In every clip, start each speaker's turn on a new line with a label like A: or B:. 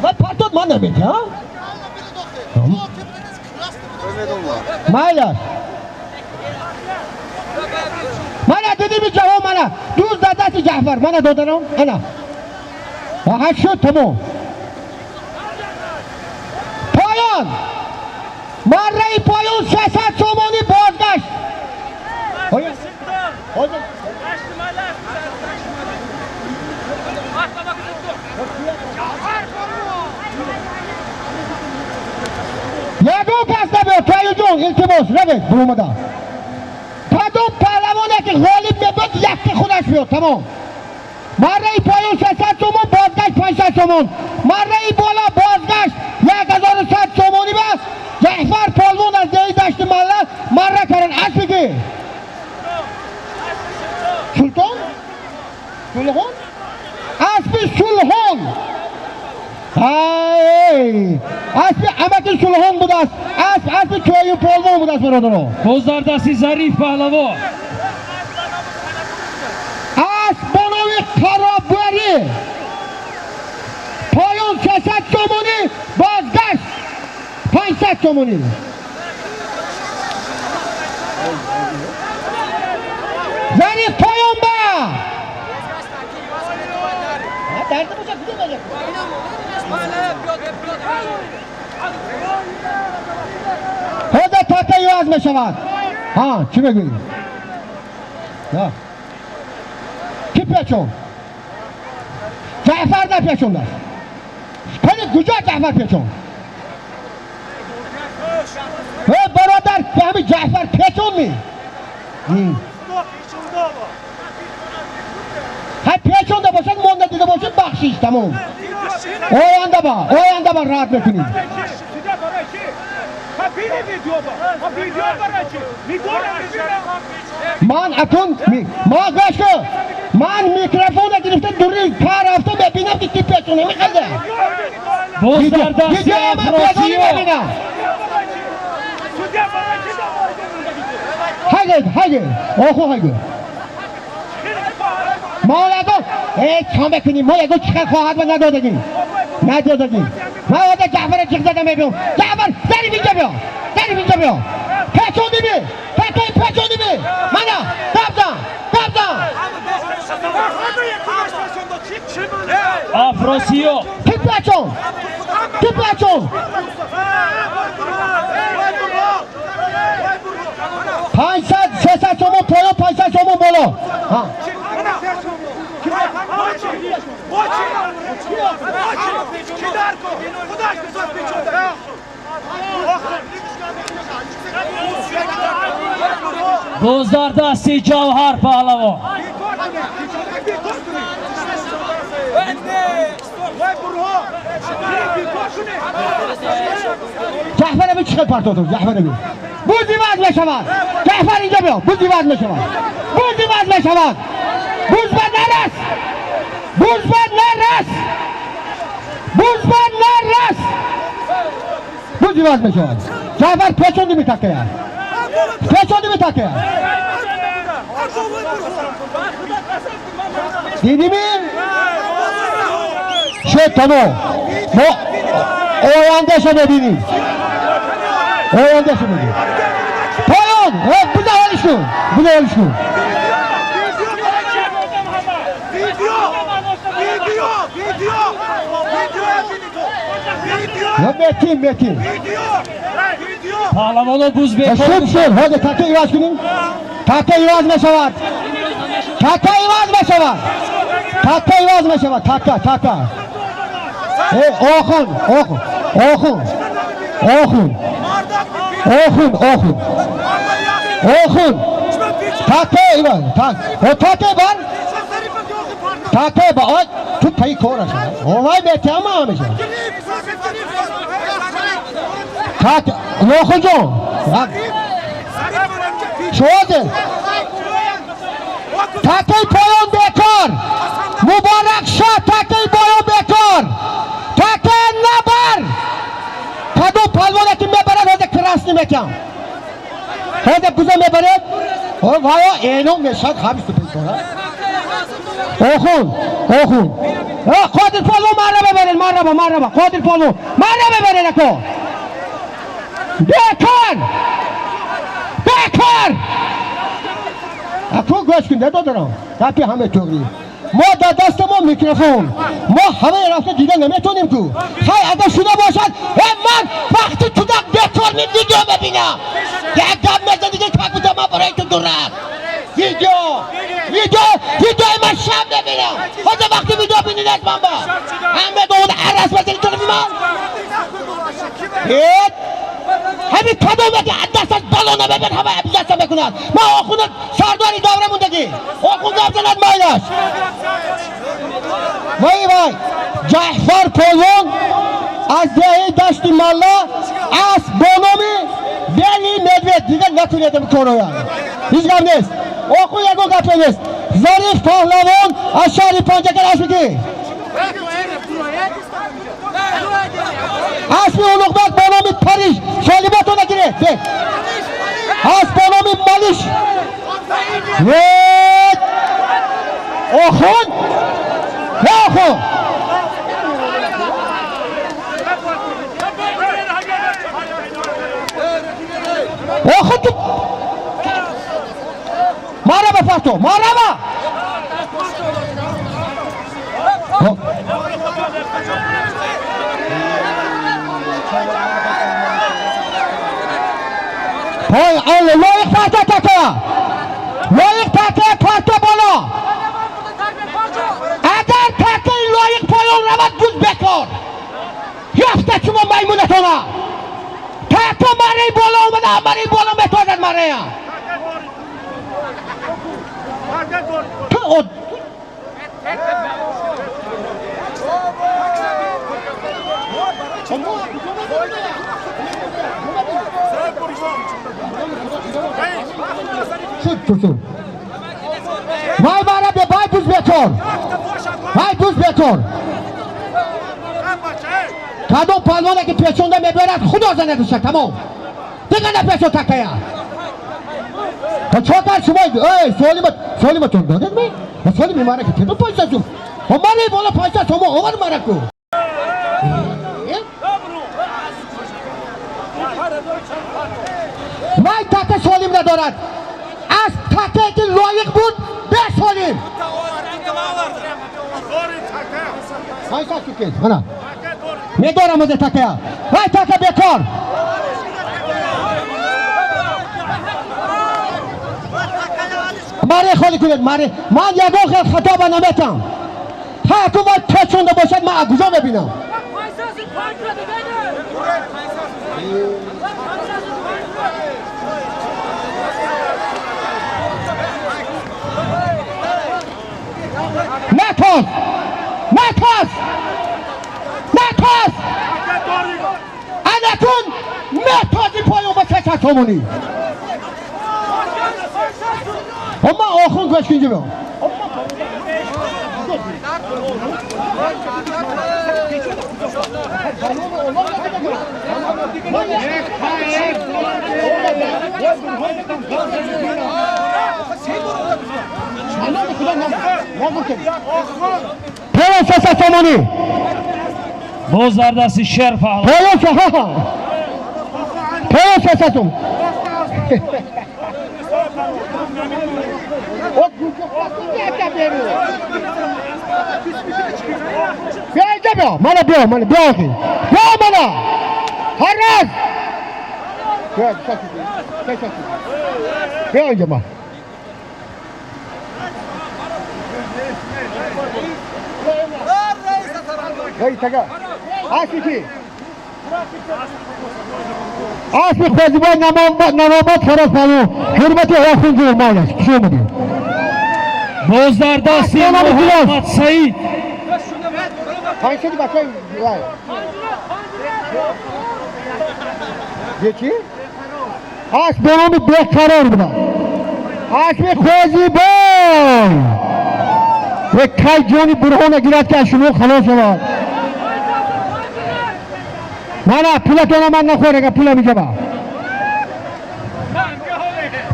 A: Ва партот, ман наметиҳам. Майлаш. Мана дидими, ҷавон, мана дӯст дар дасти Ҷаъфар, мана додарам, ана ҳа шуд, тамом. Поён, марраи поён 300 сомонӣ, бозгашт. Оё? Ҳозир. Ягон кас набиёд, Тоюҷон, илтимос, равед буромада. Кадом паҳлавоне ки ғолиб мебуд, якки худаш биёд, тамом. Марраи поён 300 сомон, бозгашт 500 сомон, марраи боло бозгашт 1100 сомонӣ. Бас Ҷаъфар полвон аз деҳи Дашти Малла марра кардан. Аспи ки? Султон, Сулҳон, аспи Сулҳон. Ай, аспи амаки Сулҳон будааст. Асп, аспи Чоюн полвон будааст, бародаро.
B: Боз дар дасти Зариф паҳлавон.
A: Асп бо номи Қаробарӣ, поён 300 сомонӣ, бозгашт 500 сомонӣ. Зариф поён ба дарда бошад. Куҷо ҳозир така иваз мешавад? Ҳа, чӣ мегӯӣ? Ки печон? Ҷаъфар напечондааст. Кани, куҷо Ҷаъфар печон? Э, бародар, ҳами Ҷаъфар печон ми? Ҳай, печонда бошад, монда дида бошад, бахшиш, тамом. Оянда ба, оянда ба рад мекунем.
C: Судья барои чӣ? Ха, бини видео ба. Ха, видео барои чӣ? Мигора.
A: Ман акун ма, гӯш кун, ман микрофона гирифта дури па рафта мебинам, ки ки печон мехалда.
B: Боз дар дасти
A: Видео ман печони
B: Афросиёб.
A: мебинам.
C: Судья барои чӣ?
A: Ҳайгӯ, ҳайгӯ, оху, ҳайгӯ. Мо ягон э чӣ мекунем? Мо ягон чӣ хел хоҳад ва надодагим, надодагим. Ман ода Ҷаъфара ҷиғ зада мебиём. Ҷаъфар, Зариф, инҷа биё, Зариф, инҷа биё. Печондими? Такаи печондими? Мана гап зан, гап зан.
B: Афросиёб.
A: Ки печон? Ки печон? 500, 300 сомон поён, 500 сомон боло. Ҳа.
C: Чӣ дар кор? Худаш бисоз печонда.
B: Боз дар дасти Ҷавҳар паҳлавон.
C: Бекор кунед. Вай бурҳо. Бекор кунед.
A: Ҷаъфар, аби чӣ хел партоту? Ҷаъфар, аби буз иваз мешавад. Ҷаъфар, инҷа биё, буз иваз мешавад, буз иваз мешавад. Буз ба нарас, буз ба нарас, буз ба нарас, буз иваз мешавад. Ҷаъфар, печонди митакая, печонди митакая, дидими? Шуд, тамом. Мо ояндаша мебинем, ояндаша мебинем. Поён буза ҳолиш кун, буза ҳолиш кун.
C: Видео! Видео! Видео! Видео видео!
A: Я метим, метим.
C: Видео! Видео!
B: Паҳлавоно буз бекор.
A: Шуд, шуд. Ҳозир така иваз кунем, така иваз мешавад, така иваз мешавад, така иваз мешавад, така, така. Э, охун, охун, охун, охун, охун, охун, охун. Така иваз, так о, така бар, така ба. Ой, ту пай кораш, овай метиама ҳамеша. Так, Лохуҷон, шуозир такаи поён бекор. Муборак шод, такаи поён бекор, така набар. Кадом палвоне ки мебарад, ҳозир красный метиҳам. Ҳозир буза мебаред, ваё эълон мешавад. Ҳабисту бекора. Охун, охун. Қодир полвон марра бибаред, марраба, марраба. Қодир полвон. Марра бибаред ако. Бекор! Бекор! Ако гӯш кун, додарам. Гапи ҳама туғри. Мо дар дасти мо микрофон. Мо ҳамаи рафта дида наметонем ку. Хай агар шуда бошад, э ман вақти тудак бекор ми видео мебинам. Як гап мезани ки как будто ман барои ту дурак. Видео! Видео! Видеои ман шаб мебинам. Ҳозир вақти видео бинед аз ман ба. Ҳама довуд арас мезани ту ман. Ҳет! Ҳамин кадоме ки аз дасташ бало намебад, ҳама даста мекунад. Ман охуна сардори давра мондагӣ. Охун гап занад майлаш. Вай вай! Ҷаъфар полвон аз деҳаи Дашти Малла асп бо номи Белый Медведь. Дигар накунед ин корҳоя. Ҳеҷ гап нест. Охун ягон гапе нест. Зариф паҳлавон аз шаҳри Панҷакент аспи ки? Аспи Улуғбек бо номи Париж. Солибото нагиред. Бе. Асп бо номи Малиш. Вет! Охун! Охун! Охун ту Мараба Фато, мараба! Пой алло, лоиқ парта така! Лоиқ парта, парта боло! Агар такаи лоиқ поён равад, буз бекор! Ёфта шумо маймунатона! Така мараи боло омада, мараи боло метозад марея! Ту од... Шуд, турсун. Вай мара бе, вай буз бекор! Вай буз бекор! Кадом палвоне ки печонда мебарад, худо занадуша, тамом. Дигар напечон такая. Чо кард шумо? Эй, солима, солиматон додед ме? Солими мара ки тедо 500 сум. Маре боло 500 сомо овар мара ку. Вай така солим надорад. Аз такае ки лоиқ буд, бе солим. 500 сум кед, мана. Медорам озе такая. Вай така бекор. Маре холи кунед, маре. Ман ягон хел хато ба наметам. Ҳар ку вай печонда бошад, ман аз куҷо мебинам? Натоз! Натоз! Натоз! Анакун метози поён ба 300 сомонӣ. Ама охун гӯш кунҷа биё. Поён 300 сомонӣ.
B: Боз дар дасти Шер паҳлавон.
A: Поён ха. Поён 300 сом. Биё инҷа биё, мана биё, мана биё охи. Биё мана. Ҳарраз. Биё, биё инҷа ма. Эй, тага. Аспи ки? Аспи Хозибой намомад Фараз паҳлавон. Ҳурмати охунҷу майлаш. Хуш омадед.
B: Боз дар дасти Муҳаммад Саид.
A: 500 бачаи вай. Чӣ? Асп бо номи Беқарор буда. Аспи Хозибой. Е кай ҷони бурҳона гирад ки аз шумо халос шавад. Мана пулатона ман нахӯр, агар пула миҷаба.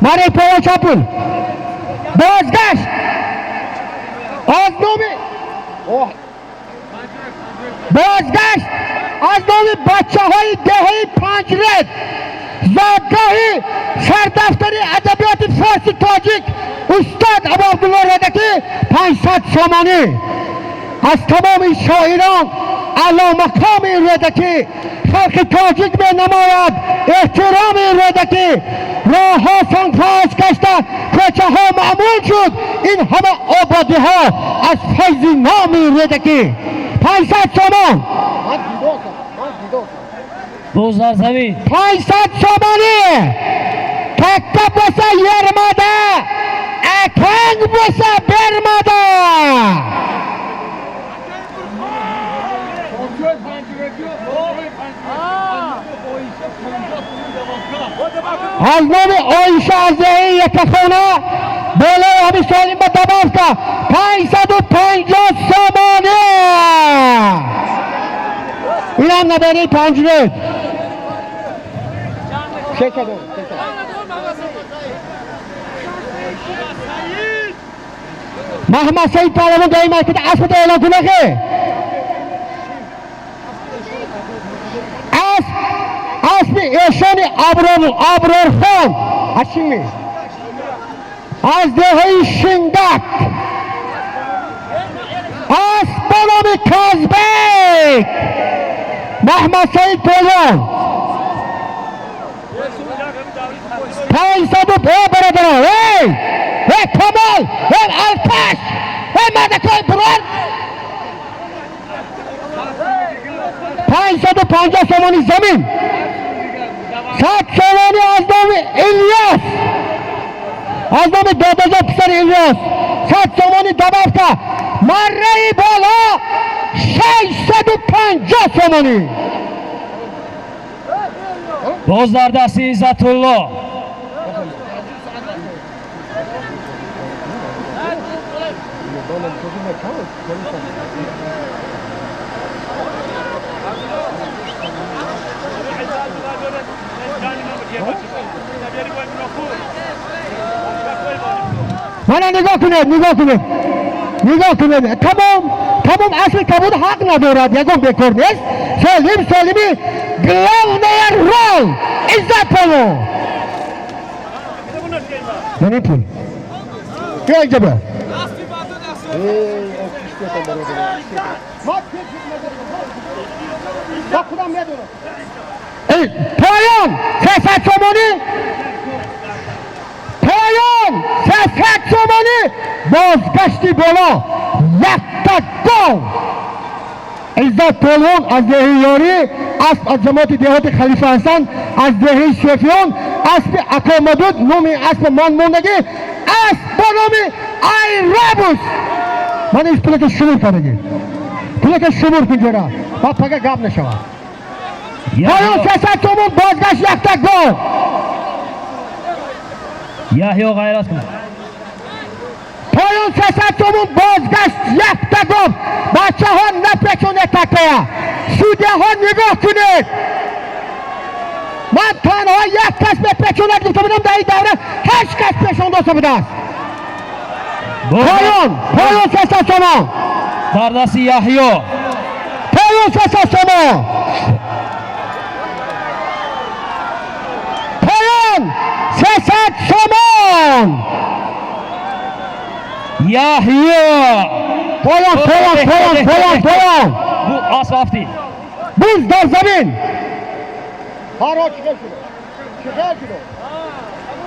A: Маре поён чанд пул? Бозгашт. Бозгашт аз номи бачаҳои деҳаи Панҷред, зодгоҳи сардафтари адабиёти форси тоҷик устод Абуабдулло Рӯдакӣ 500 сомонӣ. Аз тамоми шоирон аъломақоми Рӯдакӣ, халқи тоҷик менамояд эҳтироми Рӯдакӣ. Роҳҳо санфоз гашта, кӯчаҳо маъмул шуд, ин ҳама ободиҳо аз файзи номи Рӯдакӣ. 500 сомон.
B: Боз дар замин.
A: 500 сомонӣ. Такка боса ермада, аканг боса бермада. Аз номи Оиша аз деҳаи Якахона болои ҳамин солим ба добавка 550 сомонӣ. Инам набераи Панҷред. Маҳмад Саид паҳлавон дар ин марказ аспата эълон кунахе. Асп аспи эшони Аброрхон аз чӣ? Аз деҳаи Шингак. Асп ба номи Казбек. Маҳмад Саид паҳлавон. 500 бародарон. Эй! Эй Камол! Эй Алкаш! Эй мардакои бирор! 550 сомони замин. 100 сомони аз номи Ильяс. Аз номи додаҷон писари Ильяс. 100 сомони добавка. Марраи боло 650 сомонӣ.
B: Боз дар дасти Иззатулло.
A: Мана нигоҳ кунед, нигоҳ кунед, нигоҳ кунед. Тамом, тамом асли кабуд ҳақ надорад, ягон бекор нест. Солим, солими главная роль Иззат палвон. Ман ин пул. Биё инҷа биё. Поён 300 сомонӣ. Поён 300 сомонӣ. Бозгашти боло якта гол. Иззат палвон аз деҳаи Ёрӣ, асп аз ҷамоати деҳоти Халифа Ҳасан, аз деҳаи Шофиён, аспи Акомадуд, номи аспи ман мондагӣ, асп бо номи Айрабус. Ман ин пулака шумур кардагӣ. Пулака шумур кун ҷора. Ба пага гап нашавад. Поён 300 сомон, бозгашт якта гол.
B: Яҳё ғайрат кунад.
A: Поён 300 сомон, бозгашт якта гол. Бачаҳо напечонед такая. Судяҳо нигоҳ кунед. Ман танҳо як кас мепечонад гуфта будам, дар ин давра ҳеҷ кас пешондоста будааст. Поён, поён 300 сомон.
B: Дар дасти Яҳё.
A: Поён 300 сомон. Поён 300 сомон.
B: Яҳё.
A: Поён, поён, поён, поён, поён.
B: Бу асп афтид.
A: Буз дар замин. Ҳаро чиқар шуд? Чиқар шуд?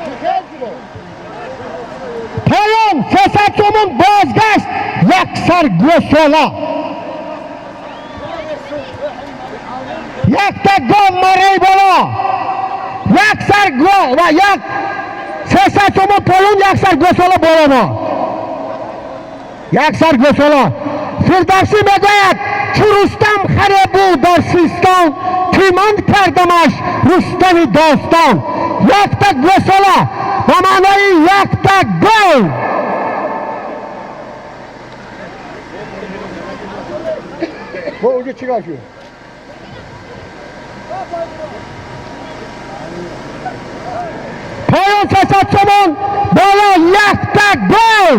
A: Чиқар шуд? Поён 300 сомон, бозгашт як сар гӯсола. Якта гов марраи боло. Як сар гов ва як 300 сомон поён, як сар гӯсола боло мо. Як сар гӯсола. Фирдавсӣ мегӯяд чу Рустам харе буд дар Систон, ки ман кардамаш Рустами достон. Якта гӯсола ба маънои якта гов. Бо унҷо чӣ гап шуд? Поён 300 сомон, боло якта гов.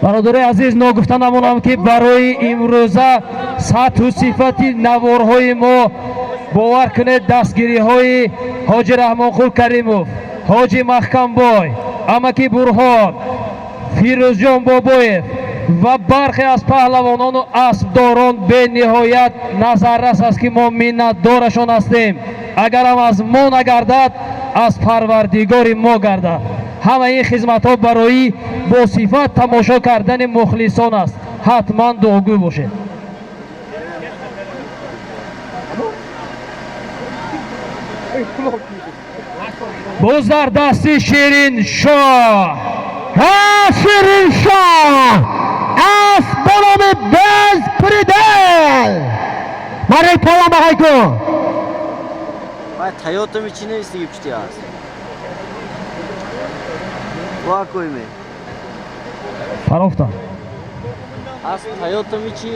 B: Бародари азиз, ногуфта намонам, ки барои имрӯза сатҳу сифати наворҳои мо, бовар кунед, дастгириҳои ҳоҷи Раҳмонқул Каримов, ҳоҷи Маҳкамбой, амаки Бурҳон, Фирӯзҷон Бобоев ва бархе аз паҳлавонону аспдорон бениҳоят назаррас аст, ки мо миннатдорашон ҳастем. Агарам аз мо нагардад, аз Парвардигори мо гардад. Ҳамаи ин хизматҳо барои бо сифат тамошо кардани мухлисон аст. Ҳатман дуогӯй бошед. Боз дар дасти Шириншоҳ.
A: Шириншоҳ, асп ба номи Безпредел. Барои поён баҳай кун.
D: Вай Тойотами чӣ навистиги пушти аст? Ва койме.
B: Парофтан.
D: Асп Тойотами чӣ?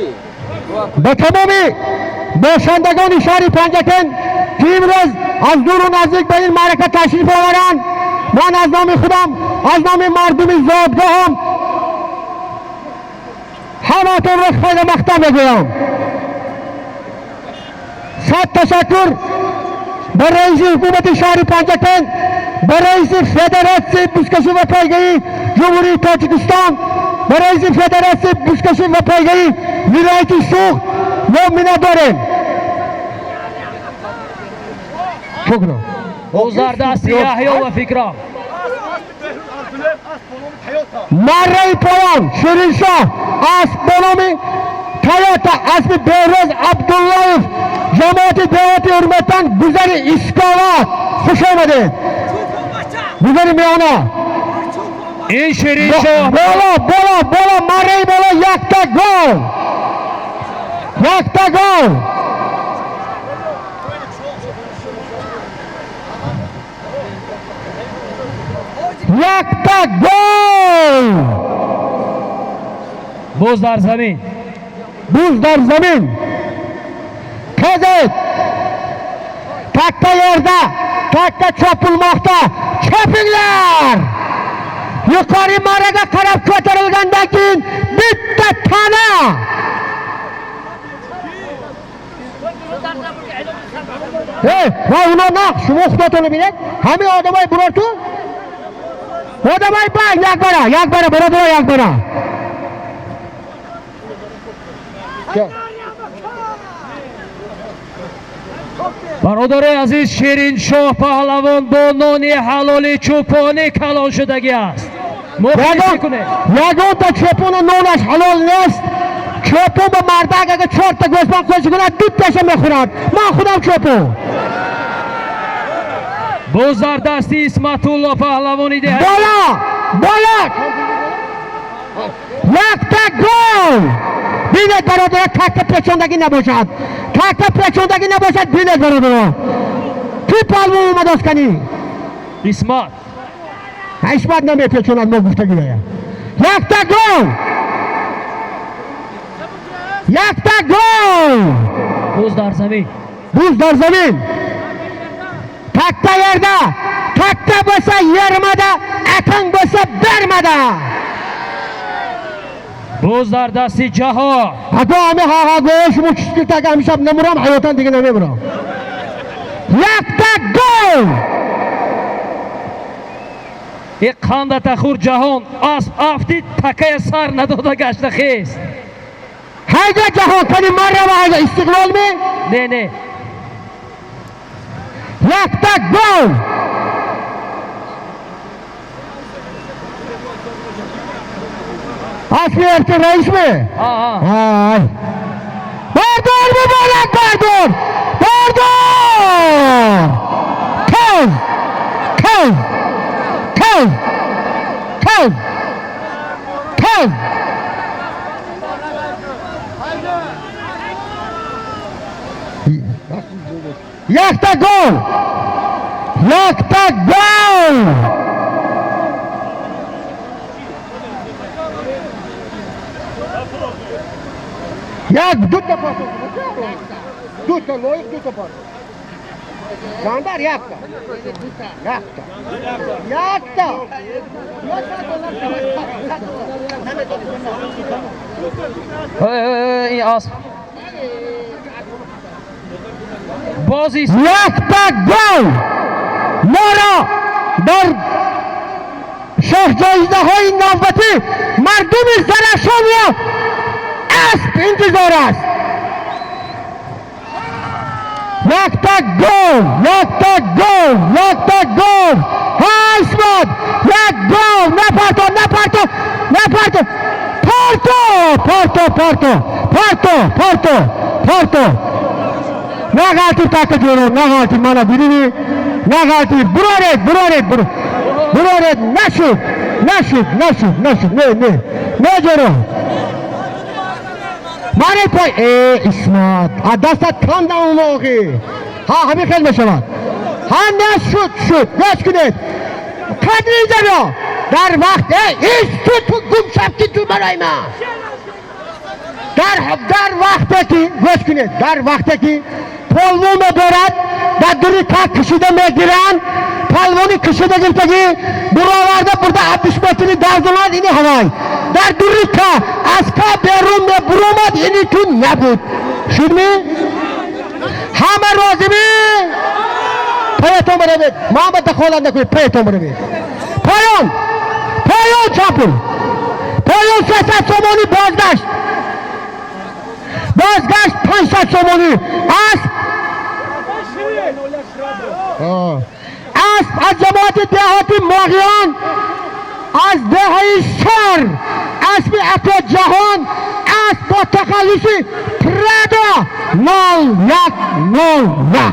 A: Ба тамоми бошандагони шаҳри Панҷакент, ки имрӯз аз дуру наздик ба ин маърака ташриф оваранд, ман аз номи худам, аз номи мардуми зодгоҳам ҳамаатонро хеле мақтам мегӯям. Сад ташаккур ба раиси ҳукумати шаҳри Панҷакент, ба раиси Федератсияи бузкашӣ ва пойгаи Ҷумҳурии Тоҷикистон, ба раиси Федератсияи бузкашӣ ва пойгаи вилояти Суғд. Мо миннатдорем. Шукрон.
B: Боз дар дасти Яҳё ва фикрам.
A: Марраи поён, Шириншоҳ, асп ба номи Тойота, аспи Беҳрӯз Абдуллоев, ҷамоати деҳоти Ҳурматан, гузари Искова. Хуш омадед. Гузари миёна.
B: Ин Шириншоҳ.
A: Боло, боло, боло, марраи боло, якта гол, якта гол. Якта гол.
B: Боз дар замин.
A: Буз дар замин. Хезед, такка yerda, takka chopilmoqda. Chopinglar. Yuqori marraga qarab ko'tarilgandan keyin bitta tana. Ey, va uni naq, шумо худатонро бинед. Ҳамин одамои бурорту? Одамои бай, як бара, як бара, бародаро, як бара.
B: Бародари азиз, Шириншоҳ паҳлавон бо нони ҳалоли чӯпонӣ калон шудагӣ аст. Мухлисӣ кунед.
A: Ягонта чӯпону нонаш ҳалол нест. Чӯпон ба мардак агар чорта гӯсфанд қӯши кунад, дуташа мехӯрад. Ман худам чӯпон.
B: Боз дар дасти Исматулло паҳлавони деҳа.
A: Боло, боло. Якта гол. Бинед, бародаро, такка печондагӣ набошад. Такка печондагӣ набошад, бинед, бародаро. Ки палвон омад осканӣ?
B: Исмат.
A: Исмат намепечонад, мо гуфтагӣ. Якта гол. Якта гол.
B: Боз дар замин.
A: Буз дар замин. Такка yerda, takka bo'lsa yermada, akang bo'lsa bermada.
B: Боз дар дасти Ҷаҳон.
A: Ако ҳами ҳа-ҳа шумо чиз так ҳамишаб намурам, ҳаётан дига намемурам. Якта гол.
B: И қанда тахур Ҷаҳон, асп афтид, такая сар надода гашта хест.
A: Ҳайда Ҷаҳон, кани марра ва ҳайда Истиқлол ми?
B: Не, не.
A: Якта гол. Аспи эрки раис ми?
B: Ҳа, ҳа.
A: Ай. Бардор, муборак, бардор! Бардор! Каз! Каз! Каз! Каз! Каз! Якта гол! Якта гол! Як дута пас. Дута лоиқ, дута пас. Жандар якта. Якта. Якта.
B: Ин асп бози
A: якта гол моро дар шоҳҷоизаҳои навбатӣ мардуми Зарафшонро асп интизор аст. Якта гол, якта гол, якта гол. Ҳа, Исмат, як гол. Напарто, напарто, напарто. Парто, парто, парто, парто, парто, парто. Нағалти така ҷоро, нағалти, мана бинини, нағалти, буроред, буроред, буроред, нашуд, нашуд, нашуд, нашуд, не, не, не ҷоро. Мане пой, э, Исмат, аз дастат кандам умоғи. Ҳа, ҳамин хел мешавад. Ҳа, нашуд, шуд, гӯш кунед. Қадри инҷаро дар вақт, э, ис ту ту гумшаб ки ту барои ман. Дар вақте ки, гӯш кунед, дар вақте ки полвон меборад, дар дури так кашида мегиранд, палвони кашида гирифтагӣ буроварда бурда 20 метри давзамад ини ҳавай. Дар дури ка аз ка берун мебуромад ини ту набуд. Шудми? Ҳама розимӣ? Поятон баравед. Муҳаммад, дахолат накунед, поятон баравед. Поён! Поён чапул! Поён 300 сомонӣ бозгашт. Бозгашт 500 сомонӣ. Асп асп аз ҷамоати деҳоти Моғиён, аз деҳаи Сар, аспи Ато Ҷаҳон, асп бо тахаллуси Прадо 0101.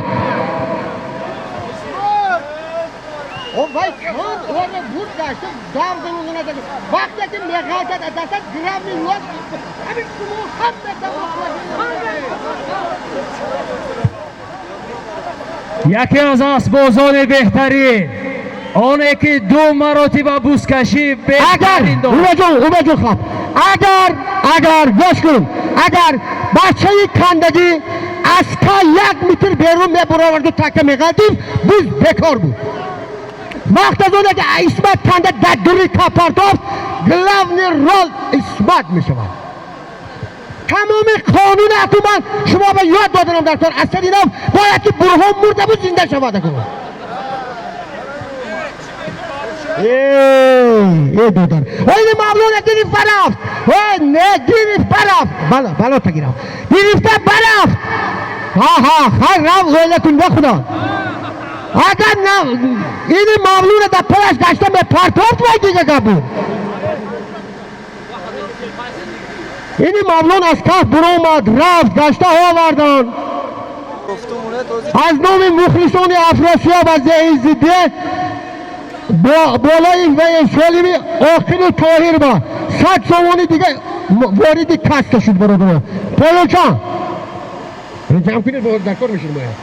A: Вай чанд орро бурд гашта дав занонда вақте ки меғалтад аз дастат гравни лот ҳамин шумо ҳама.
B: Яке аз асбозони беҳтарин, оне ки ду маротиба бузкашӣ
A: агар
B: беҳтарин дошт.
A: Умаҷон, Умаҷон, хаб, агар, агар, гӯш кун, агар бачаи кандагӣ аз ка 1 метр берун мебуроварду така меғалтид, буз бекор буд. Вақт аз оне ки Исмат канда дар дури ка партофт, главный роль Исмат мешавад. Тамоми қонуни акуман шумо ба ёд доданам дар кор. Аз сари нав бояд ки Бурҳон мурда буд, зинда шавад акун. Эй, додар, оини Мавлона гирифт барафт. Ой, не гирифт барафт, бала бало тагирам, гирифта барафт. Ҳа, ҳа, хайр, рафт, ғойла кун ба худо. Агар на ини Мавлуна дар пояш гашта мепартофт, вай дига гап буд. Ини Мавлон аз каф буромад, рафт, гашта оварданд. Аз номи мухлисони Афросиёб аз деҳи Зидде болои солими Оқилу Тоҳир ба 100 сомони дига вориди каста шуд. Бародаро, поён чанд ҷамъ кунед, дар кор мешид бояд.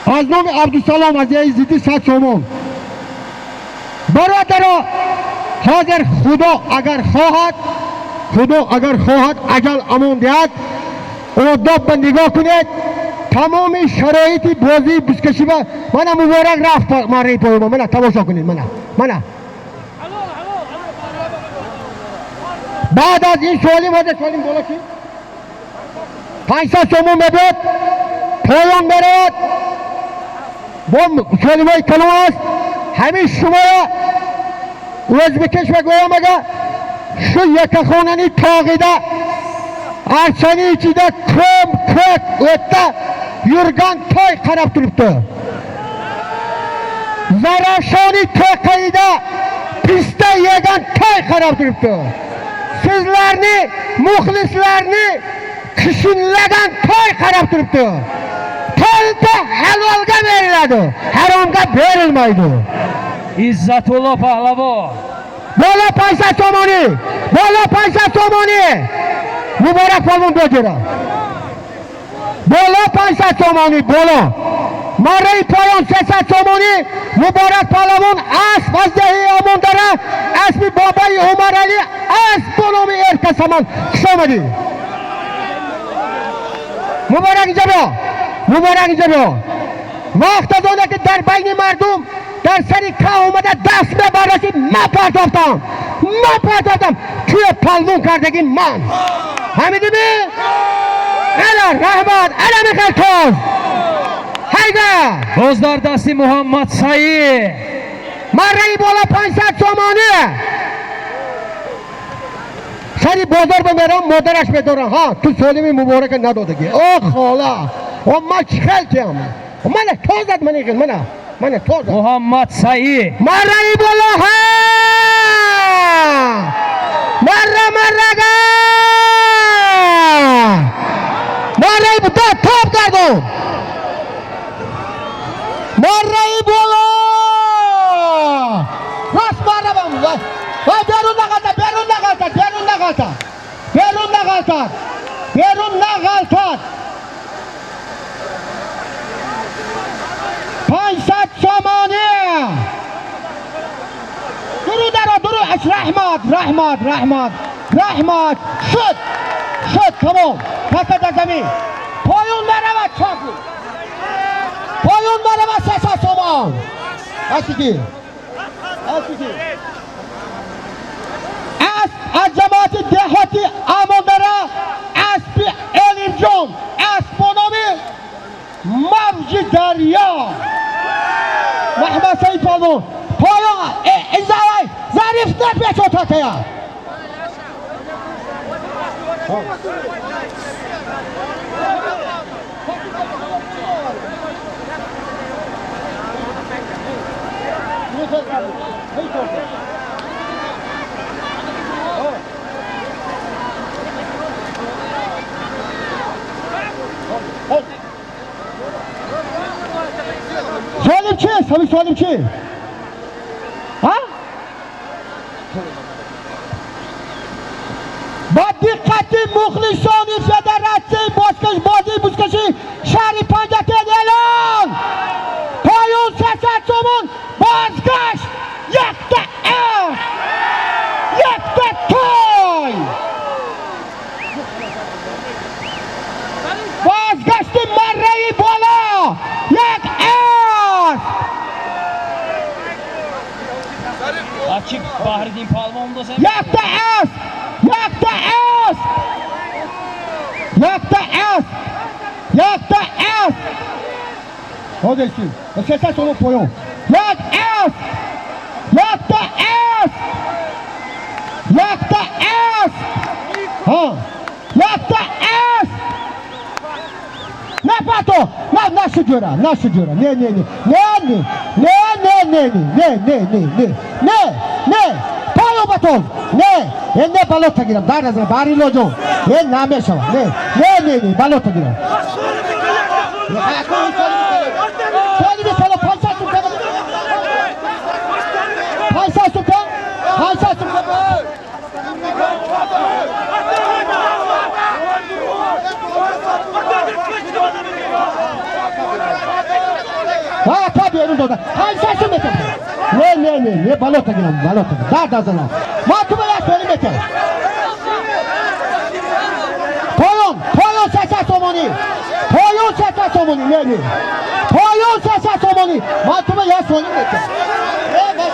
A: Аз номи Абдусалом аз деҳи Зидди 100 сомон. Бародаро, ҳозир Худо агар хоҳад, Худо агар хоҳад, аҷал амон диҳад, одоб ба нигоҳ кунед, тамоми шароити бозии бузкашӣ ба мана муборак рафт марраи поёма. Мана тамошо кунед, мана, мана. Баъд аз ин солим, ҳозир солим боло ки 500 сомон мебиёд, поён меравад, бо солимҳои калон аст. Ҳамин шуморо o'zbekиш гӯям, ага шу якахонани tog'ida archani ichida ko'm ko'k o'tda yurgan toy qarab turibdi. Zarafshoni to'qayida pista yegan toy qarab turibdi. Sizlarni, muxlislarni kishinlagan toy qarab turibdi. To'lta halolga beriladi, haromga berilmaydi.
B: Иззатулло Паҳлавон.
A: Бола 500 сомонӣ, бола 500 сомонӣ. Муборак полвон беҷера. Боло 500 сомонӣ, боло. Марраи поён 300 сомонӣ. Муборак паҳлавон асп аз деҳаи Омондара, аспи бобаи Умаралӣ, асп бо номи Эркасаман. Хуш омадӣ, Муборак, инҷа биё, Муборак, инҷа биё. Вақт аз оне ки дар байни мардум дар сари каҳ омада даст мебардошти, ман партофтам, ман партофтам, туя палвон кардагӣ ман ҳамидимӣ. Ала, раҳмат, ала михел тоз ҳайда.
B: Боз дар дасти Муҳаммад Саид.
A: Марраи бола 500 сомонӣ. Сари бозор бимерам, модараш медорам. Ҳа, ту солими муборака надодагӣ. О хола, о, ман чӣ хел тиям, мана тозад, мана хел, мана, мана тозад.
B: Муҳаммад Саид.
A: Марраи бола, ҳа, марра, маррага, марраи да топ гардон, марраи боло, рост маррабам ва берун нағалтад, берун нағалтад, берун нағалтад, берун нағалтад, берун нағалтад. 500 сомонӣ. Дуру даро, дуру. Раҳмат, раҳмат, раҳмат, раҳмат. Шуд, шуд, тамом. Пака дар замин, поён наравад, чапи поён наравад. 300 сомон. Асики, асики, асп аз ҷамоати деҳоти Амондара, аспи Элимҷон, асп бо номи Мавҷи Дарё, Маҳмад Саид палвон. Поён изавай, Зариф, напечо такая. Солим чист? Ҳамин солим чи? Ҳа? Ба диққати мухлисони федератсияи бозии бузкашӣ шаҳри Панҷакент эълон: поён 300 сомон, бозгашт якта асп, якта той. Бозгашти марраи боло, як асп.
B: Ачи Баҳриддин палвон дозем.
A: Якта асп, якта асп, якта асп, якта асп. Ҳозир 300 сомон, поён, як асп, якта асп, якта асп, ҳа, якта асп. Напато, на, нашу ҷура, нашу ҷура. Не, не, не, не, не, не, не, не, не, не, не, не, не, не, поён батон, не, е, не, балота гирам, дар назар, Барилоҷон, е, намешава, не, не, не, не, балота гирам. Солими кало, 500 сум, 500 сум, 500 сум. Ҳа, та берун дода, 500 сум метам. Не, не, не, не, балота гирам, балота дар дазанам. Ман ту ба як соли метам. Поён, поён 300 сомонӣ, поён 300 сомонӣ, не, не, поён 300 сомонӣ. Ман ту ба як соли метам. Не, не.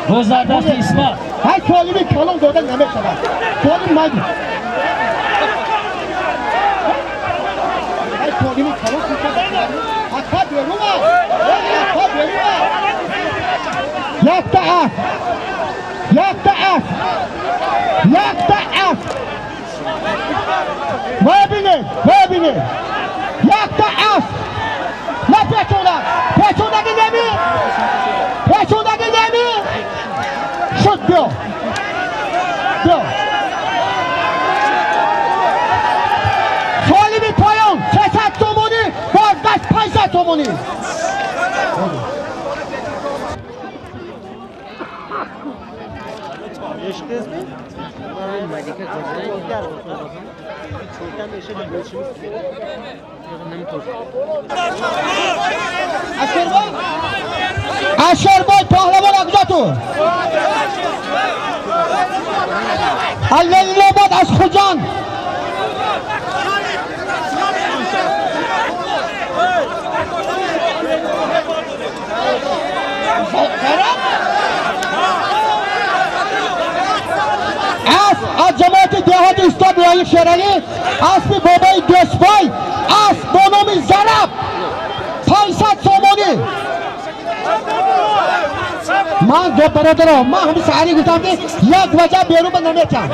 B: Боз дар дасти Исмат.
A: Ҳай, солими калон дода намешавад. Солим майди. Ҳай, солими калон. Ака берума, ака берума. Якта ас, якта ас, якта ас. Бибинед, бибинед, якта ас. На печонад, печонаги неми, печонаги неми шуд. Биё, биё. Солими поён 300 сомонӣ, бозгашт 500 сомонӣ. Ашербой, Ашербой паҳлавон акҷо ту? Ленинобод, аз Хуҷанд. Асп аз ҷамоати деҳоти устод Лоиқ Шералӣ, аспи бобои Дӯстбой, асп бо номи Зараб, 500 сомонӣ. Ман, бародаро, ман ҳами саҳарӣ гуфтам, ки як ваҷаб берун ба наметиҳам.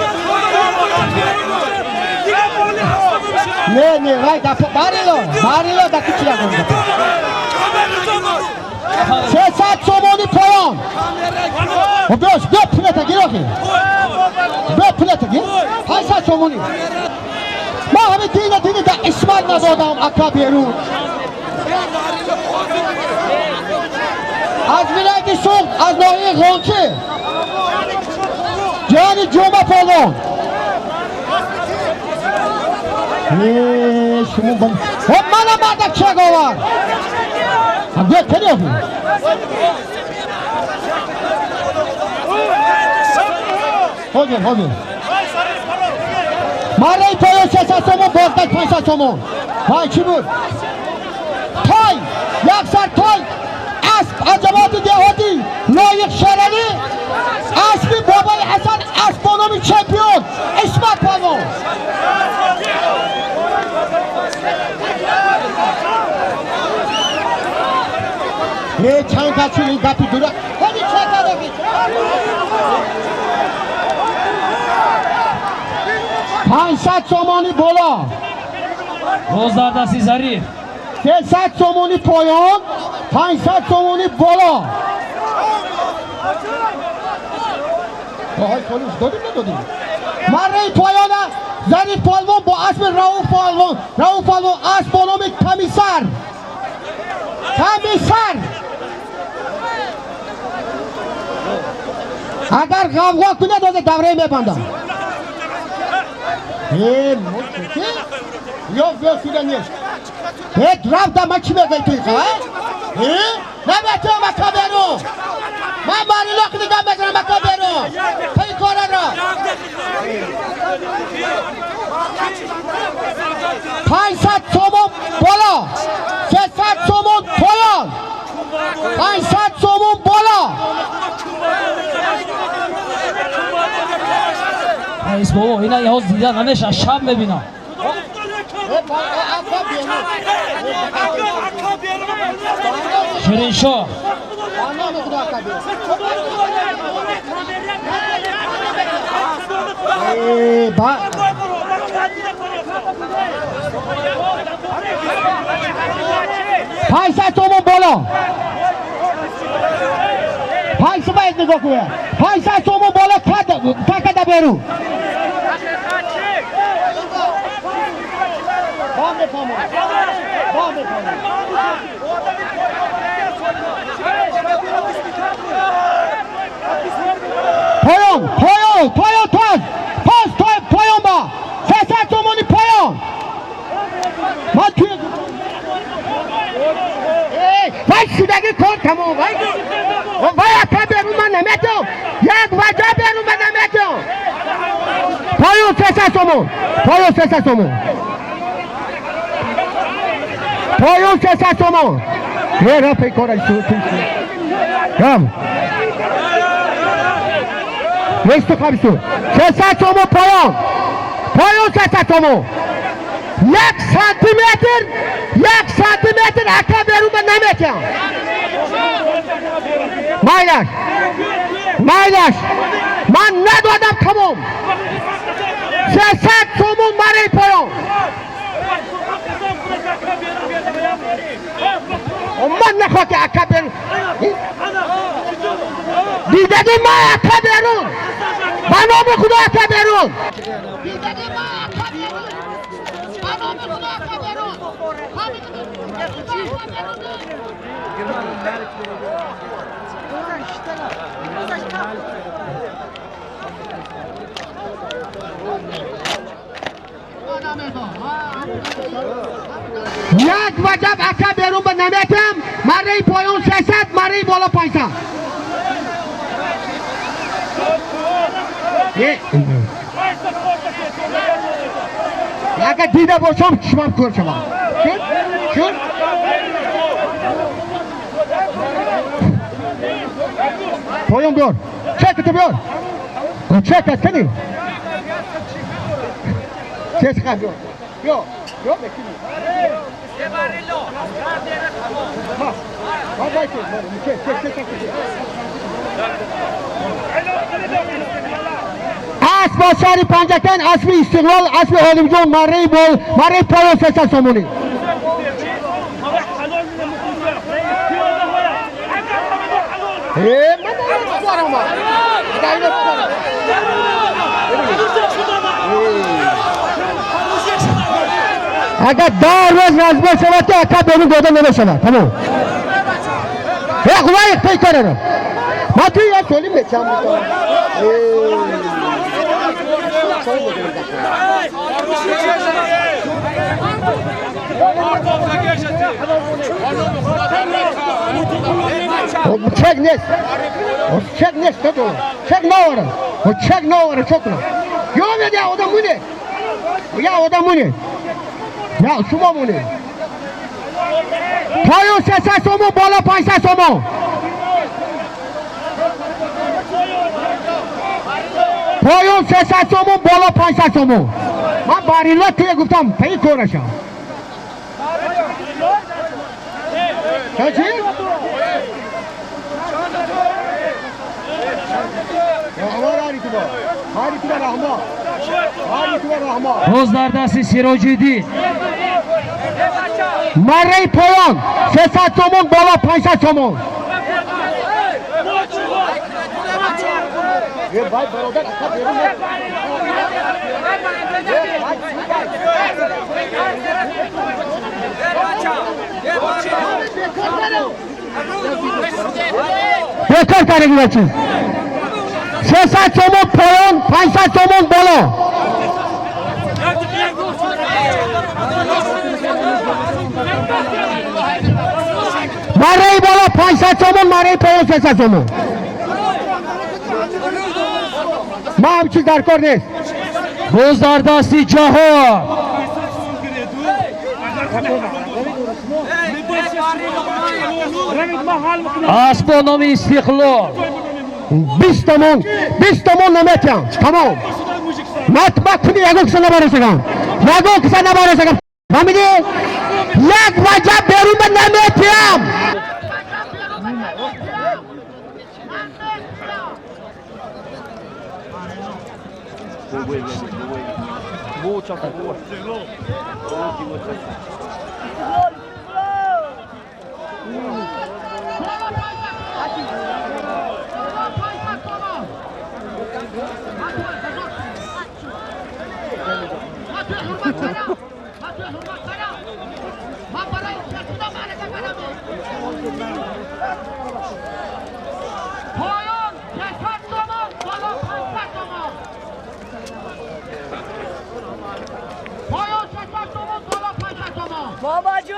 A: Не, не, вай барило, барило даки чи ягон. 300 сомонӣ поён. Биё, биё, пулата гир охи. Биё, пулата гир. 500 сомонӣ. Ман ҳами дина дини да Исмат надодам, ака берун. Аз вилояти Суғд, аз ноҳияи Ғончӣ, ҷони Ҷума полвон. Шумо мана мардак чак овард. Биё, кани охи. Ҳозир, ҳозир. Марраи поён 300 сомон, бозгашт 500 сомон. Вай, чӣ буд? Той, як сар той, асп аз ҷамоати деҳоти Лоиқ Шералӣ, аспи бобои Ҳасан, асп бо номи Чемпион, Исмат палвон. Е, чанд кас шуд? Ин гапи дура ҳами чакадаки. 500 сомонӣ боло.
B: Боз дар дасти Зариф.
A: 300 сомонӣ поён, 500 сомонӣ боло. Оҳой, солиш додим, надодим. Марраи поёна Зариф полвон бо аспи Рауф полвон, Рауф полвон, асп бо номи Комиссар, Комиссар. Агар ғавғо кунад, ҳозир давраи мебандам. Э, ё биё сюда, нест. Э, рафта, ман чӣ мегӯи ту? Э, наметавам, ака берун. Ман барило ки дигар мезанам ака берун. Пей кораро. 500 сомон боло. 300 сомон поён. 500 сомон боло.
B: Раис бобо, ина ҳоз дида намеша, шаб мебинам. Шириншоҳ.
A: Ба 500 сомон боло. 500 باید نگاه کنه. 500 сомон боло такада берун. Поён, поён, поён таз. Пас поён ба. 300 сомони поён. Ман туи Эй, вай шудаги кор тамом. Вай. Вай ака берун ман наметавам. Як ваҷа берун ман наметавам. Поён 300 сомон. Поён 300 сомон. Поён 300 сомон. Ра пей кора ту ту. Рам. Несту қабису. 300 сомон поён. Поён 300 сомон. 1 сантиметр, 1 сантиметр ака берун ман наметавам. Майлаш. Майлаш. Ман надодам тамом. 300 сомон барои поён. Ман нахоҳ ки ака берун. Дидаги ма ака берун. Ба номи Худо ака берун. Дидаги ма ака берун. Ба номи Худо ака берун. Як ваҷаб ака берун ба наметам. Марраи поён 300, марраи боло 500. Агар дида бошам чишмам кӯр шавад. Шуд? Шуд? Поён биёр. Чекато биёр. Чекат кани? Чес ха биёр. Биёр. Биёр мекунӣ. Ха. Ва вай ку. Чек, чек, чек, чек. Асп ба шаҳри Панҷакент, аспи Истиқлол, аспи Олимҷон, марраи бол, марраи поён 300 сомонӣ. Ман агар 10 рӯз разбор шавад, ки ака берун дода намешавад. Тамом. Худои пей карара. Ман туи як соли мечам. Чек нест. Чек нест то. Чек наорам. Чек наорам чок кунам. Ё я одам муне. Я одам муне. Я шумо муне. Поён 300 сомон, боло 500 сомон. Поён 300 сомон, боло 500 сомон. Ман барило туя гуфтам, пей кораша. Чӣ?
B: Боз дар дасти Сироҷиддин.
A: Марраи поён 300 сомон, боло 500 сомон. Бекор кардаги бачиз. 300 сомон поён, 500 сомон боло. Марраи боло 500 сомон, марраи поён 300 сомон. Ма ҳам чиз дар кор нест.
B: Боз дар дасти ҷаҳон. Асп бо номи Истиқлол.
A: 20 томон, 20 томон наметиҳам. Тамом. Ма куни ягон киса набарасагам. Ягон киса набарасагам. Фаҳмидӣ? Як ваҷаб берун ба наметиҳам.
D: بابا جو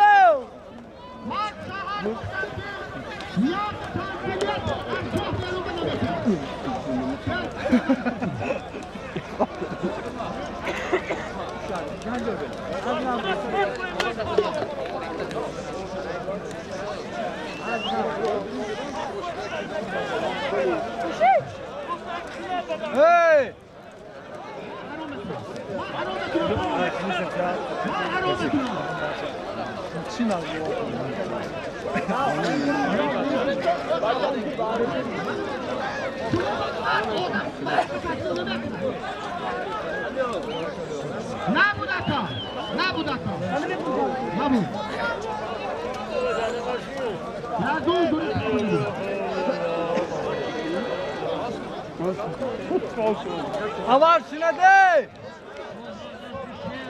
E: Avar şuna de!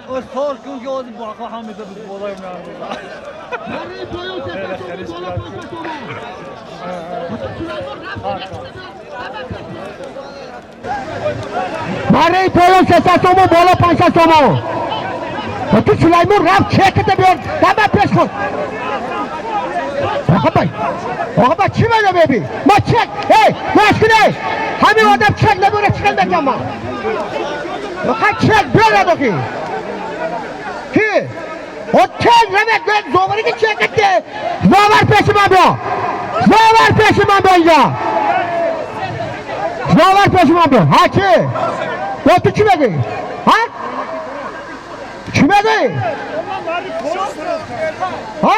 E: O sorkun ki o bakı hamide biz bolayım yani.
A: Барои поён 600 сомон, боло 500 сомон. Ва ту Сулаймон рафт чеката биёр, дама пеш кун. Оға бай, оға бай, чӣ мена беби? Ма чек, эй, гӯш кун, эй. Ҳамин одам чек набиёра чӣ қил мекунам ман? Оқа чек биёрад охи. Ки? О чек намекунад, зовари ки чекате. Зовар пеши ман биё. Зовар пеши ман биё инҷа. Зовар пеши ман биё. Ҳа чӣ? О ту чӣ мегӯӣ? Ҳа? Чӣ мегӯӣ? Ҳа?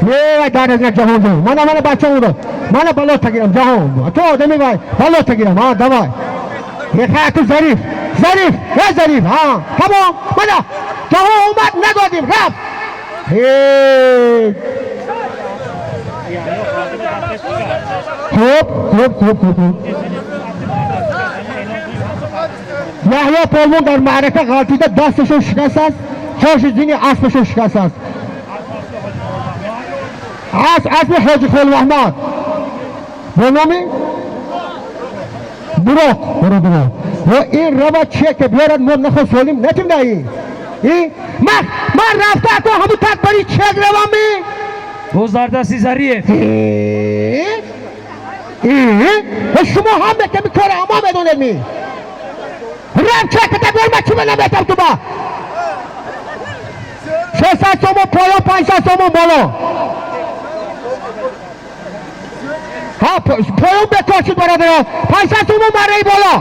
A: Вай дар аз ҷаҳон ҷаҳон. Мана мана бача удо. Мана бало тагирам ҷаҳон. Ту одами вай бало тагирам. Ҳа давай. Мехоҳ ту Зариф. Зариф, э Зариф. Ҳа. Тамом. Мана ҷаҳон омад надодим рафт. Ҳе. Хуб, хуб, хуб, хуб, хуб. Яҳё полвон дар маърака ғалтида дасташон шикаст аст, хоши зини аспашон шикаст аст. Аспи ҳоҷи Холмаҳмад бо номи Буроқ, бародарон. Ва ин рава чеке биёрад мо нахо солим натим даи. И ман рафта ако ҳамун так бари чек равам ми?
B: Боз дар дасти Зариев.
A: Ва шумо ҳам меками кора ҳама медонед ми? Рав чеката биёр ман чима наметам ту ба? 600 сомон поён, 500 сомон боло. Ҳа, поён бекор шуд бародарон. 500 сомон марраи боло.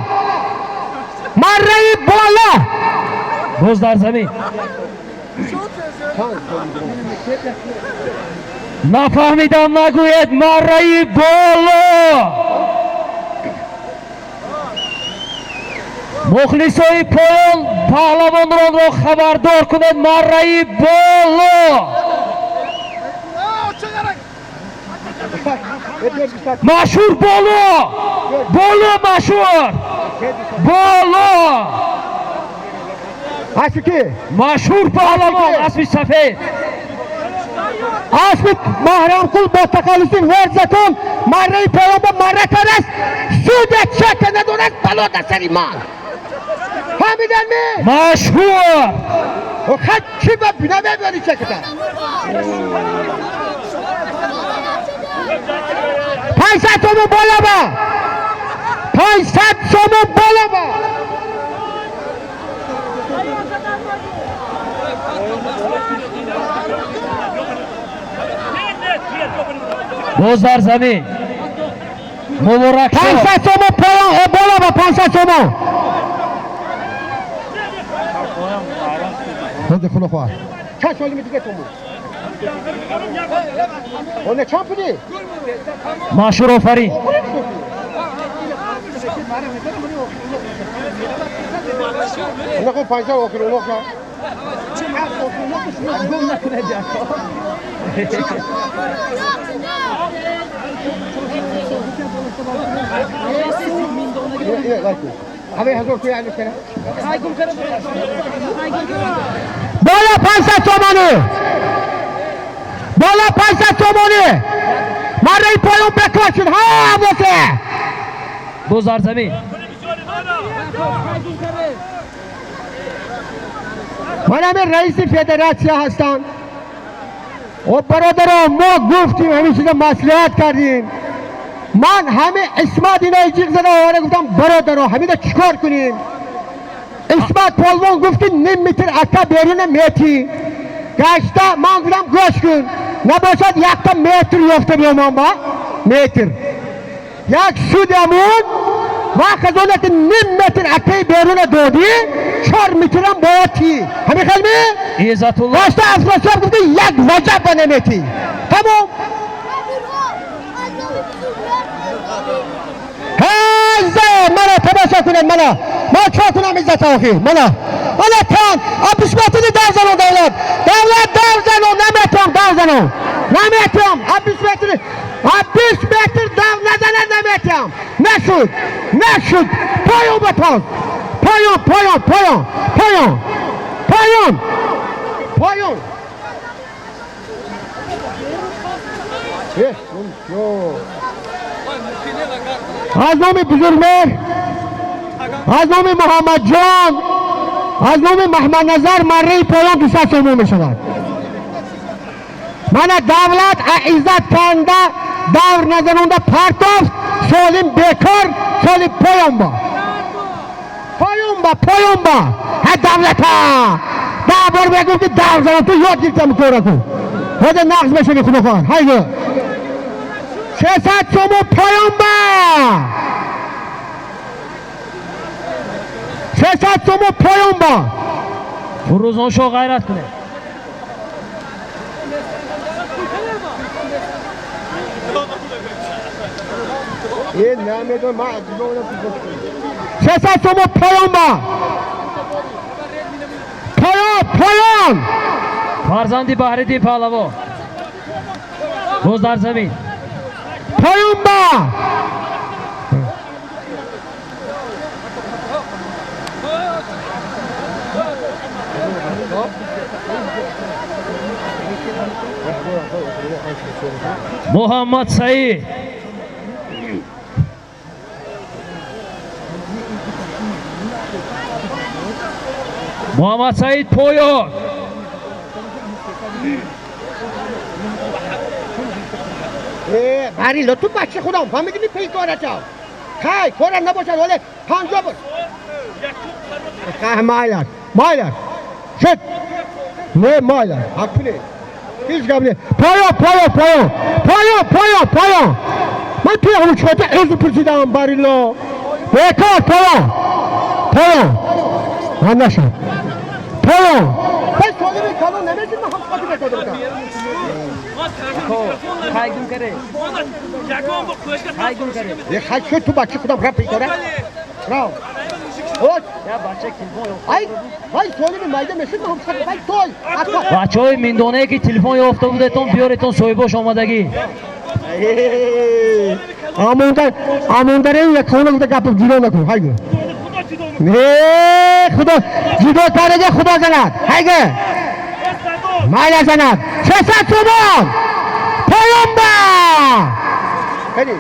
A: Марраи боло.
B: Боз дар замин. Нафаҳмидам нагӯед марраи боло. Мухлисои поён паҳлавонронро хабардор кунед марраи боло. Машҳур боло! Боло машҳур! Боло!
A: Аспи ки?
B: Машҳур паҳлавон аспи сафед.
A: Аспи Маҳрамқул бо тахаллуси Верзатон марраи поён ба марра кардаст. Суде чека надорад бало дар сари ман. Фаҳмидан ми?
B: Машҳур!
A: Хат чӣ ба намебиёри чеката? 500 сомон боло ба. 500 сомон боло ба.
B: Боз дар замин. Муборак шод.
A: 500 сомон поён, боло ба 500 сомон. Худо худо хоҳад. Чанд соли дига ту? Оне чанд пули?
B: Машҳур офарин.
A: Онако 500 охир онока. بالا 500 تومانی، بالا 500 تومانی. مره پایون بکار شد ها واسه.
B: Боз дар замин.
A: من همین رئیس فدراسیا هستم. و برادران ما گفتیم همین چیزا مصلحت کردیم. من همه اسمت اینا جیغ زدم آواره گفتم برادران همین چیکار کنیم؟ اسمت پالوان گفت که نیم متر اکا بیرون میتی. گشتا من گفتم گوش کن. نباشد یک تا متر یافته بیام با متر. یک سودمون وقت از اون که نیم متر اکای بیرون دادی 4 مترم باید تی. همین خیلی؟
B: Иззатулло.
A: گشتا افراسیاب گفته یک وجب با نمیتی. تمام. هزه مرا تماشا کنید مرا ما چه کنم عزت آخی مرا مرا تن 60 متر در زنم دولت دولت در زنم نمیتونم در زنم نمیتونم 60 متر 60 متر در نزنم نمیتونم نشد نشد پایون بتاز پایون پایون پایون پایون پایون پایون. از نام بزرگمهر، از نام محمد جان، از نام محمد نظر مره پایان 200 سومون می شود. من دولت عزت کنده دور نزنونده پرتافت سالم بیکار سالم پایان با پایان با پایان با ها دولت ها ده بار بگم که دور زنم تو یاد گرفتم کارا کن خود نقض میشه خدا خواهد هایگو 600 سومون پایان با 600 сомон поён ба.
B: Фурӯзоншоҳ ғайрат кунед.
A: Е, намедонам, ман 600 сомон поён ба, поён поён.
B: Фарзанди Баҳриддин Паҳлавон боз дар замин.
A: Поён ба.
B: Муҳаммад Саид. Муҳаммад Саид поён.
A: Барило ту бача худам фаҳмидӣ ми пей кора чав хай кора набошад вале 50 бош хай майлаш майлаш шуд не майлаш ҳақ пуле ҳеҷ гап не поён поён поён поён поён поён ман туи ҳамучота узр пурсидам барило бекор поён поён ман нашуд поён пас солими калон намешид ман ҳам хати бекор. Хай шуд ту бача худам ра пей кора ра Оч. Ай, вай солими майда мешид ман ҳам хати вай той.
B: Бачаҳои миндонае ки телефон ёфта будетон биёретон соҳибош омадагӣ.
A: Амонда амондаре як хона буда гап ҷудо накун ҳайгу. Не худо ҷудо кардаге худо занад ҳайгу. Майла занад. 600 сомон. Поён ба. Хеле.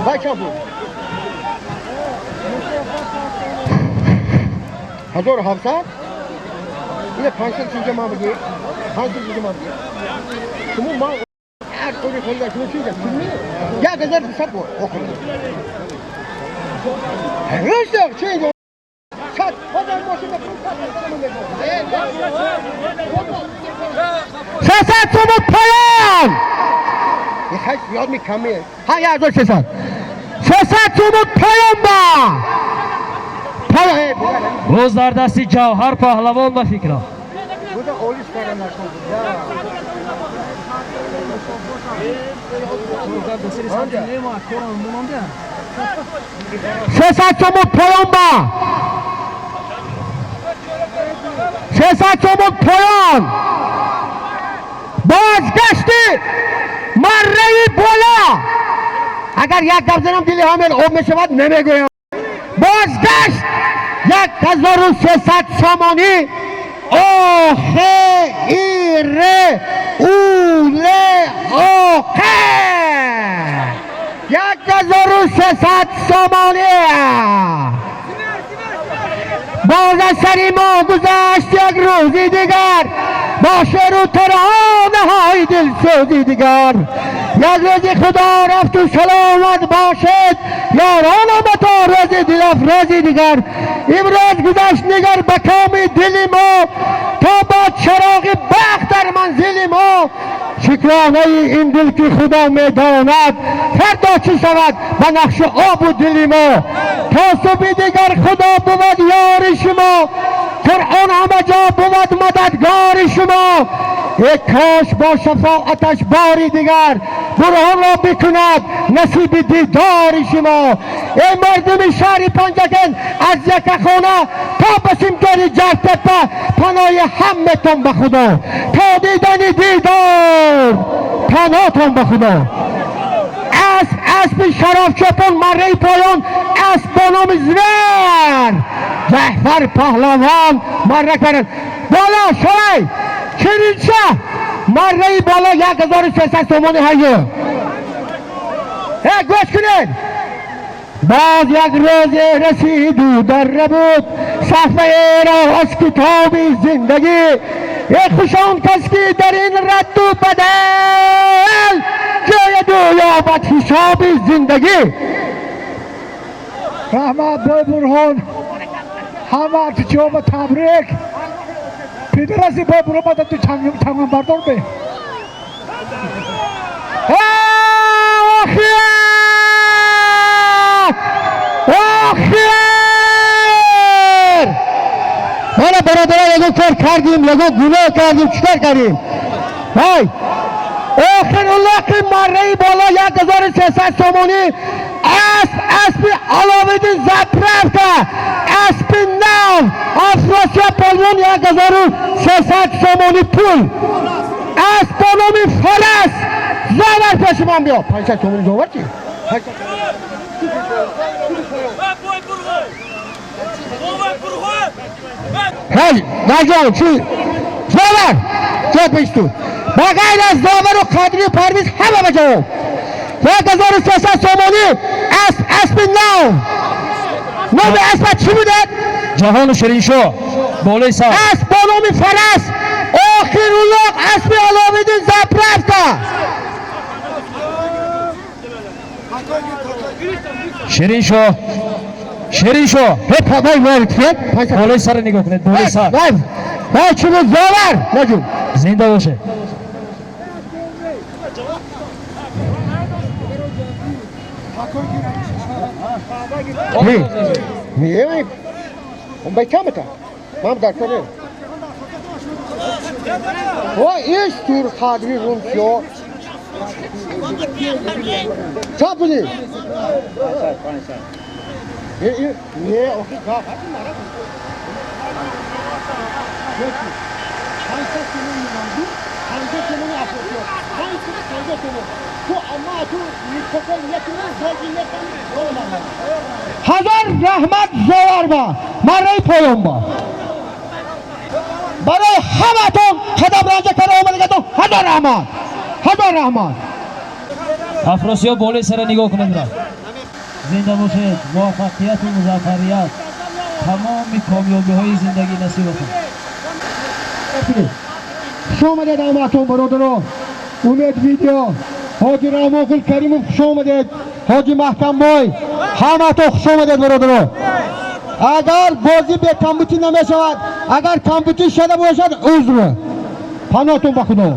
A: Вай чанд пул? 1700? Ине 500 чизе ман бигир. 500 чизе ман бигир. Шумо ман 1300 Рӯзда чӣ 600 сомон поён. Зиёд мекаме. Ҳа, 1300. 600 сомон поён ба.
B: Боз дар дасти Ҷавҳар Паҳлавон ба фикрам.
A: Буда олиш кардан накун. 600 сомон поён ба. 600 сомон поён. Бозгашти марраи боло. Агар як гап занам дили ҳамел об мешавад, намегӯям. Бозгашт 1300 сомонӣ. Охир улоқ 1300 сомонӣ. Боз аз сари мо гузашт як рӯзи дигар, бо шеъру таронаҳои дилсӯзи дигар. Як рӯзи Худо рафту саломат бошед, ёронам то рӯзи дилафрӯзи дигар. Имрӯз гузашт нигар ба коми дили мо, то бо чароғи бахт дар манзили мо. Шукронаи ин дил ки Худо медонад, фардо чӣ шавад ба нақши обу дили мо. То субҳи дигар Худо бувад ёри шумо, Қуръон ҳама ҷо бувад мададгори шумо. Эй кош бо шафоаташ бори дигар бурҳонро бикунад насиби дидори шумо. Эй мардуми шаҳри Панҷакент, аз якахона то ба симгори Ҷартепа, паноҳи ҳаматон ба Худо. То дидани дидор паноҳтон ба Худо. Асп аспи шарафчопон марраи поён, асп бо номи Звер Ҷаъфар Паҳлавон марра кард. Боло шавай Ширинша марраи боло 1300 сомони ҳайё. Гӯш кунед. Боз як рӯзе расиду дарра буд саҳфаеро аз китоби зиндагӣ. Эй хуш он кас ки дар ин радду бадал ҷояду ёбад ҳисоби зиндагӣ.
E: Раҳмат бой Бурҳон, ҳама артичиҳо табрик. Пидораси бой Бурҳон бада ту чангонбардор бе.
A: Охир! Охир! Мана бародарон, ягон кор кардем, ягон гуноҳ кардем, чӣ кор кардем? Ҳай! Охир улоқи марраи боло 1300 сомонӣ. Асп аспи Аловиддин заправка, аспи нав Афросиёб полвон 1300 сомонӣ пул. Асп бо номи Фарас зовар пеши ман биё. 500 сомонӣ зовар чи? Ҳай, наҷон, чи? Зовар! Ҷо пешту. Ба ғайр аз Зовару Қадрию Парвиз ҳама ба ҷавоб. 1300 сомонӣ асп аспи нав. Номи аспат чӣ будад?
B: Ҷаҳону Шириншоҳ болои сар.
A: Асп бо номи Фарас. Охир улоқ аспи Аловиддин заправка.
B: Шириншоҳ, Шириншоҳ. Болои сарро нигоҳ кунед, болои сар.
A: Вай чӣ буд? Зовар! Наҷум.
B: Зинда бошед.
A: Не, он байкамата. Мам дар кор. Ва иш тур қадри румсиё. Ча буди? Не, охи га. 500 сомон мемонду, 50 сомони Афросиёб. 550 сомон. Ту амма ту никофа якна зоги некан. Ҳазор раҳмат зовар ба марраи поён ба. Барои ҳаматон қадам ранҷа карда омадагатон ҳазор раҳмат. Ҳазор раҳмат.
B: Афросиёб болои сара нигоҳ кунед. Зинда бошед, муваффақияту музаффарият, тамоми комёбиҳои зиндагӣ насибатон.
A: Хуш омадед ҳамаатон бародарон. Умед Видео, Ҳоҷи Раҳмонқул Каримов, хуш омадед. Ҳоҷи Маҳкамбой, ҳаматон хуш омадед, бародаро. Агар бозӣ бекамбутӣ намешавад, агар камбутӣ шуда бошад, узр, паноҳтон ба Худо.